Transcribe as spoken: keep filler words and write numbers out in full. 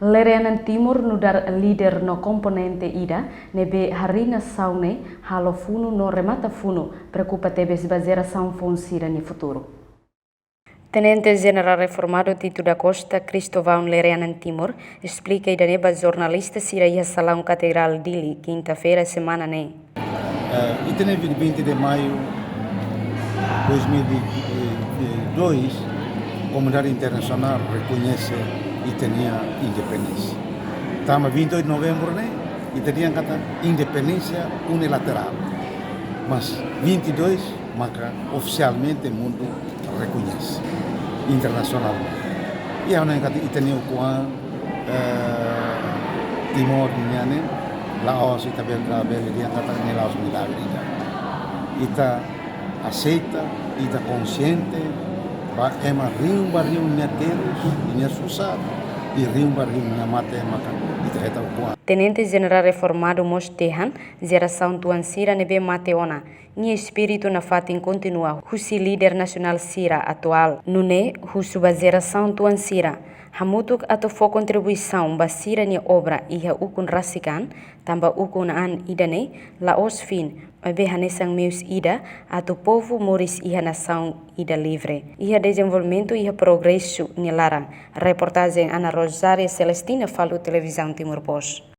Lere-anan Timor nu'udar líder no komponente ida ne'ebé harii nasaun ne'e halo funu no remata funu, preokupa tebes ba jerasaun foun sira-nia futuru. Tenente Jenerál Reformadu Tito da Costa, Kristovaun Lere-anan Timor, esplika ida-ne'e ba jornalista sira iha Salaun Katedrál Dili, kinta-feira semana ne'e. Eh, ita-nia vinte de maio dois mil e vinte e dois, komunidade internasionál rekoñese ita-nia independénsia. Tanba vinte e oito de novembro ne'e, ita dehan katak independénsia unilaterál. Mas vinte e dois maka ofisialmente mundu rekoñese internasionalmente. I ha'u hanoin katak ita-nia ukun-an, eh, Timor nian ne'e, la'ós ita bele, bele dehan katak ne'e la'ós milagre ida. Ita aseita, ita konsiente ba ema rihun ba rihun nia terus, nia susar, i rihun ba rihun nia mate maka ita hetan ukun-an. Tenente Jenerál Reformadu mós dehan, jerasaun tuan sira ne'ebé mate ona, nia espíritu nafatin kontinua husi líder nasionál sira atuál. Nune'e husu ba jerasaun tuan sira hamutuk atu fó kontribuisaun ba sira-nia obra iha ukun rasik an, tanba ukun-an ida-ne'e la'ós fin, maibé hanesan meius ida atu povu moris iha nasaun ida livre, iha dezenvolvimentu, iha progresu nia laran. Reportajen Ana Rosária Celestina, Falu, Televizaun Timor Post.